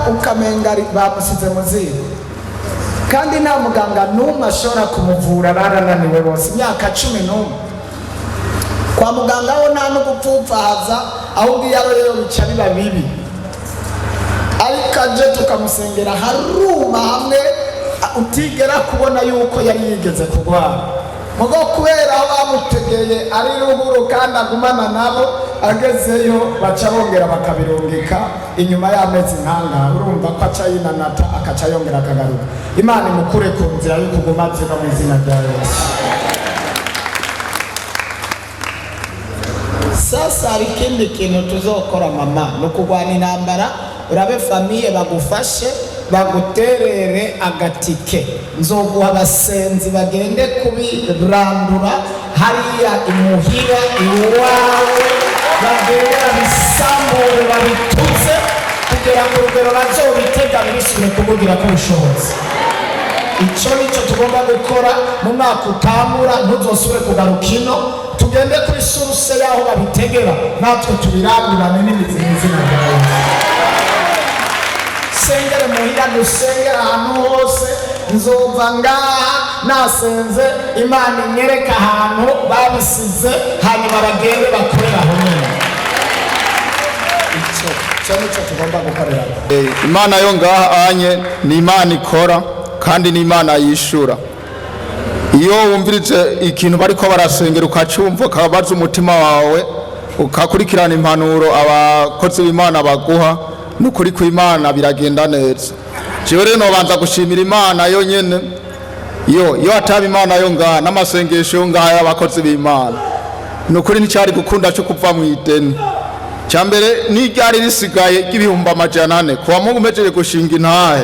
Ukamenga bamusize mu ziko, kandi nta muganga n'umwe ashobora kumuvura, barananiwe bose. Imyaka 11 kwa muganga ho nta no gupfupfahaza, ahubwo iyo aroyeyo bica biba bibi. Ariko aje tukamusengera, haruma hamwe utigera kubona yuko yari yigeze kurwara. Mugo kubera aho bamutegeye ari ruguru kandi agumana nabo, agezeyo baca bongera bakabirungika inyuma y'amezi nkanga. Urumva ko aca yinanata, akaca yongera akagaruka. Imana imukure ku nzira yo kuguma zino mu izina rya Yesu. Sasa hari ikindi kintu tuzokora, mama, ni ukugwana intambara. Urabe famille bagufashe, baguterere agatike. Nzoguha abasenzi bagende kubirandura hariya imuhira iwawe, bagende babisambure, babituze kugira ngo urugero bazobitega ntibisubire kubugira ko ubushobozi. Icyo nicyo tugomba gukora mu mwaka utangura. Ntuzosubire kugaruka ino. Tugende kuri source y'aho babitegera, natwe tubirandurane n'imizi mu izina rya Yesu. Sengere muhira, dusengere ahantu hose. Nzova ngaha nasenze, Imana inyereka ahantu babisize, hanyuma bagende bakorera aho nyine. Icyo nicyo tugomba gukorera. Imana yo ngaha anye ni Imana ikora kandi ni Imana yishura. Iyo wumvirije ikintu bariko barasengera, ukacumva, ukabaza umutima wawe, ukakurikirana impanuro abakozi b'Imana baguha, n'ukuri kw'Imana biragenda neza. Jewe rero nobanza gushimira Imana yo nyene. Yo ataba Imana yo ngaha n'amasengesho yo ngaha y'abakozi b'Imana, ni ukuri nticyari gukunda cyo kuva mu ideni. Cya mbere n'iryari risigaye ry'ibihumbi 400, kuwa Mungu mpejeje gushinga intahe,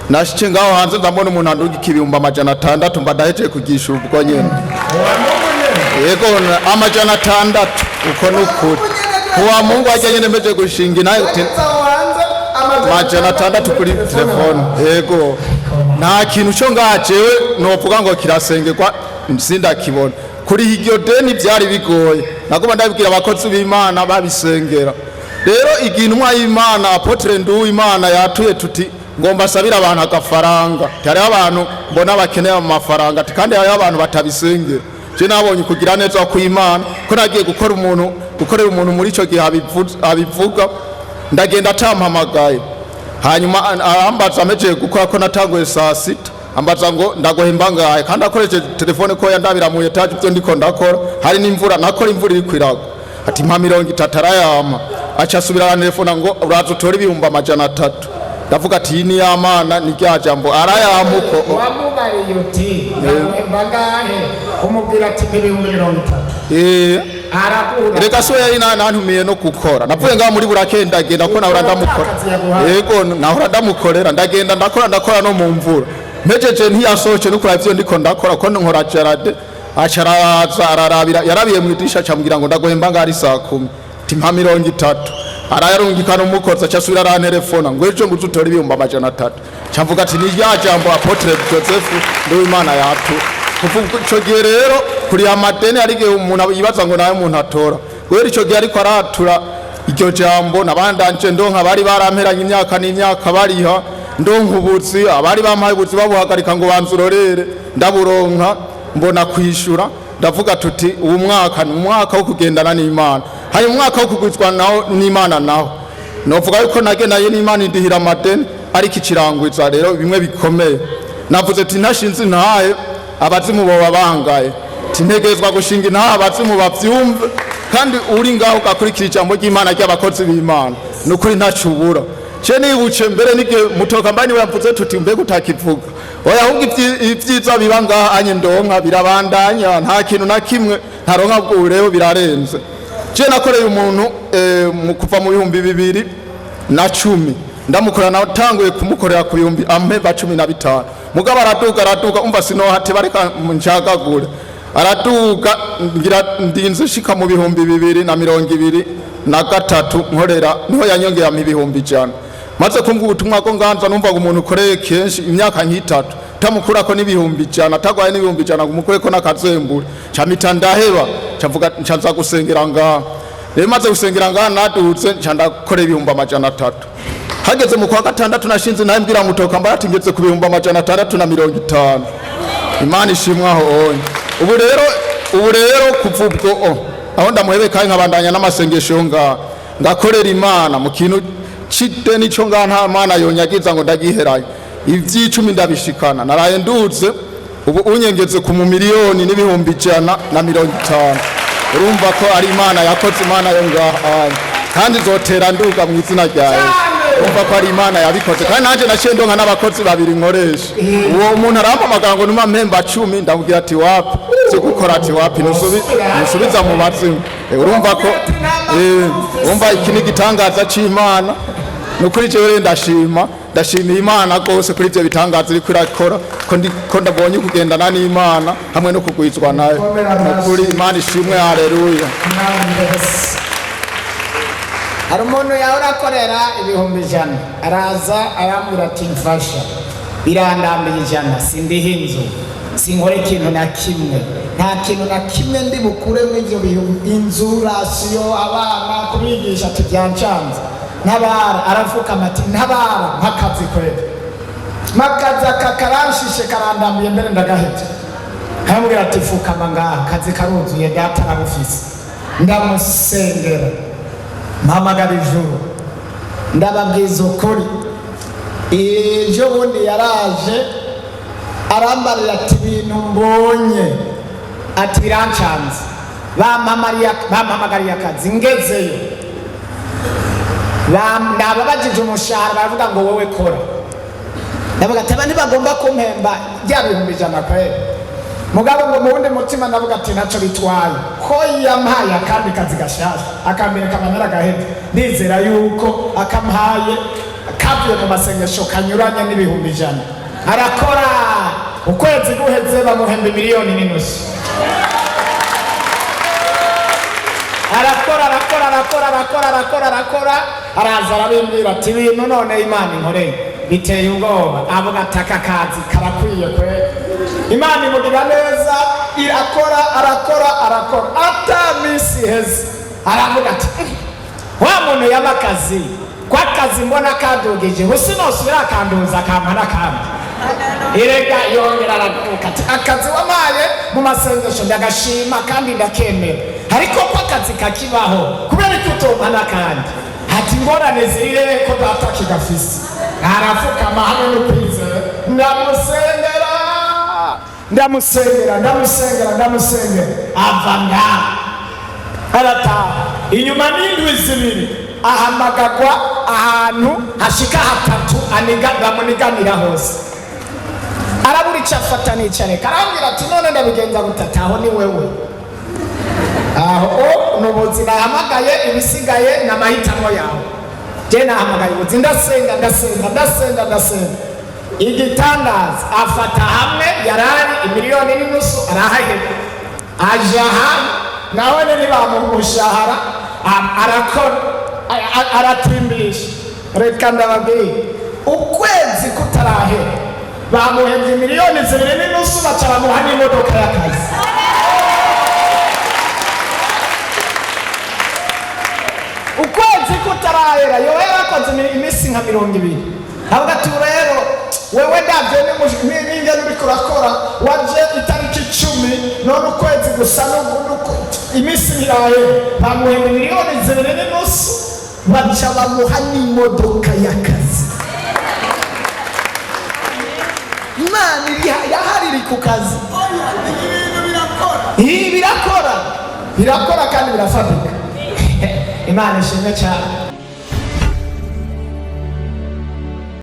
nashitse ngaho hanze ndabona umuntu andungika ibihumbi 600, mba ndahejeje kugisha ubwo nyene. Yego, 600, uko ni ukuri. Kuwa Mungu ajya nyene mpejeje gushinga intahe, 600 kuri telefone. Yego, nta kintu cyo ngaha jewe novuga ngo kirasengerwa sindakibona. Kuri iryo deni byari bigoye, nagomba ndabibwira abakozi b'Imana babisengera. Rero igihe intumwa y'Imana apôtre Nduwimana yatuye tuti ngomba asabire abantu agafaranga, ati hariho abantu mbona bakeneye amafaranga, ati kandi hariho abantu batabisengera. Je nabonye kugira neza kw'Imana ko nagiye gukora umuntu, gukorera umuntu muri ico gihe abivuga, ndagenda atampamagaye. Hanyuma arambaza amejeje gukora, ko natanguye saa 6, ambaza ngo ndaguhemba ngahe, kandi akoresheje telefone ko yandabira mu étage ibyo ndiko ndakora. Hari n'imvura, nakora imvura iri kwiragwa. Ati mpa 30, arayampa. Aca asubira arantelefona ngo uraza utore ibihumbi 300. Ndavuga ati iyi ni yamana, ni rya jambo, arayampa uko. Wamubariye uti ndaguhemba ngahe, umubwira ati 30,000. Araguha. Reka so yari nantumiye no gukora. Navuye ngaho muri burake, ndagenda ko nahora ndamukora. Akazi yaguhaye. Yego, nahora ndamukorera, ndagenda ndakora, ndakora no mu mvura. Mpejeje ntiyasohoke no kuraba ivyo ndiko ndakora, ko nkora jardin. Aca araza ararabira, yarabiye mu idirisha, acambwira ngo ndaguhemba ngaho ari saa 10, ati mpa 30. Arayarungikana umukozi, aca asubira arantelefona ngo ejo nguze utore ibihumbi 300. Ca mvuga ati ni rya jambo apôtre Joseph Nduwimana yatu. Kuva ico gihe rero kuriha amadeni, hari igihe umuntu yibaza ngo nawe umuntu atora. Guhera ico gihe ariko aratura iryo jambo, nabandanje ndonka bari baramperanye imyaka n'imyaka bariha, ndonka ubuzi, abari bampaye ubuzi babuhagarika ngo banze urorere, ndaburonka mbona kwishura. Ndavuga tuti uwu mwaka ni umwaka wo kugendana n'Imana. Hanyuma umwaka wo kugwizwa nawo n'Imana, naho novuga yuko nagendanye n'Imana indihira amadeni, ariko ikirangwiza rero bimwe bikomeye. Navuze ati ntashinze intahe abazimu boba bangaye, tintegerezwa gushinga intahe abazimu bavyumve. Kandi uri ngaho ugakurikira ijambo ry'Imana ry'abakozi b'Imana, ni ukuri ntacubura. Ce nibuce mbere n'igihe mutoka mbani we yavuze tuti mbega utakivuga, oya, ahubwo ivyiza biba ngaha anye ndonka birabandanya, nta kintu na kimwe ntaronka. Ubwo rero birarenze. Je nakoreye umuntu mu kuva mu 2010 ndamukora, natanguye kumukorera ku bihumbi ampeba 15, mugabo araduga, araduga, umva sinohate bareka ncagagure, araduga ngira ndinze nshika mu 2023 nkorera, niho yanyongera mu 100,000. Maze kumva ubutumwa ko nganza, numva ngo umuntu ukoreye kenshi imyaka nk'itatu tamukurako n'ibihumbi 100, atagwaye n'ibihumbi 100 ngo umukureko n'akazembure, camita ndaheba, cavuga ncaza gusengera ngaha. Rero maze gusengera ngaha, naduze nca ndakora ibihumbi 300. Hageze mu kwa gatandatu nashinze nawe mbwira mutoka mbara ati ngeze ku 650,000. Imana ishimwe aho onye. Ubu rero kuva ubwo aho ndamuhebe kandi nkabandanya n'amasengesho yo ngaha, ngakorera Imana mu kintu c'ideni co ngaha, nta Mana yonyagiza ngo ndagiherayo. Ivy'icumi ndabishikana, naraye nduze, ubu unyengeze ku 1,150,000. Urumva ko ari Imana yakoze, Imana yo ngaha, kandi nzotera nduga mu izina rya Yesu. Urumva ko ari Imana yabikoze, kandi nanjye naciye ndonka n'abakozi babiri nkoresha. Uwo muntu arampamagara ngo numa mpemba 10, ndamubwira ati wapi, si gukora, ati wapi, nusubiza mu bazimu. Urumva ko urumva iki ni igitangaza c'Imana. Ni ukuri jewe rero ndashima, ndashimiye Imana rwose kuri ibyo bitangaza iriko irakora, ko ndabonye kugendana n'Imana hamwe no kugwizwa nayo. Ni ukuri Imana ishimwe, haleluya. Hari umuntu yahora akorera 100,000, araza arambwira ati mfasha, birandambiye, 100 sindiho inzu, sinkora ikintu na kimwe, nta kintu na kimwe ndi bukuremo ibyo bihumbi, inzu, ration, abana kubigisha, ati byancanze, ntabara. Arafukama ati ntabara nk'akazi kwera, makazi aka karanshishe, karandambiye, mbere ndagahebye. Aramubwira ati fukama ngaha, akazi karuzuye, data arabufise. Ndamusengera, mpamagara ijuru. Ndababwiza ukuri, ejo bundi yaraje arambarira ati ibintu mbonye, ati birancanze, bampamagariye akazi, ngezeyo nababajije umushahara, baravuga ngo wowe kora. Ndavuga ati aba ntibagomba kumpemba bya 100,000 kweri. Mugabo ngo mu wundi mutima ndavuga ati ntacyo bitwaye ko yampaye akandi kazi gashasha, akambere kaba naragahebye, ndizera yuko akampaye kavuye mu masengesho kanyuranye n'100,000. Arakora, ukwezi guheze bamuhemba 1.5 miliyoni. Arakora, arakora, arakora, arakora, arakora, arakora, araza arabimbwira ati ibintu none Imana inkoreye biteye ubwoba. Avuga ati aka kazi karakwiye kwe. Imana imugira neza, irakora, arakora, arakora, ata minsi iheze aravuga ati wa muntu yaba akazi ko akazi mbona kadugije, ubu nosubira akanduza akampa n'akandi. Erega yongera aravuga ati akazi wampaye mu masengesho ndagashima kandi ndakemera, ariko ko akazi kakibaho, kubera ko utompa n'akandi? Ati ingorane ziri ko data kigafise. Arafukama hamwe no kwizera, ndamusengera, ndamusengera, ndamusengera, ndamusengera, ava ngaha arataha. Inyuma n'indwi 2 ahamagagwa ahantu hashika hatatu, aniga bamuniganira hose, arabura icyo afata n'icareka. Arambwira ati none ndabigenza gute? Aho ni wewe, aho o ni ubuzi nahamagaye, ibisigaye ni amahitamo yawe. Je nahamagaye ubuzi, ndasenga, ndasenga, ndasenga, ndasenga. Igitangaza, afata hamwe yarari 1.5 miliyoni arahaheba, aja hamwe nawe ntibamuha umushahara, arakora, aratimbisha. Reka ndababwire, ukwezi kutarahera bamuhembye 2.5 miliyoni, baca bamuha n'imodoka y'akazi. Ukwezi kutarahera, yoba yarakoze iminsi nka 20. Avuga ati ubu rero wewe ndabyo n'ingene uriko urakora, waje itariki 10, none ukwezi gusa iminsi ntirahera bamuhemba 2.5 miliyoni, baca bamuha n'imodoka y'akazi. Imana irahari, iri ku kazi. Ibi birakora, birakora kandi birafatika. Imana ishimwe cyane.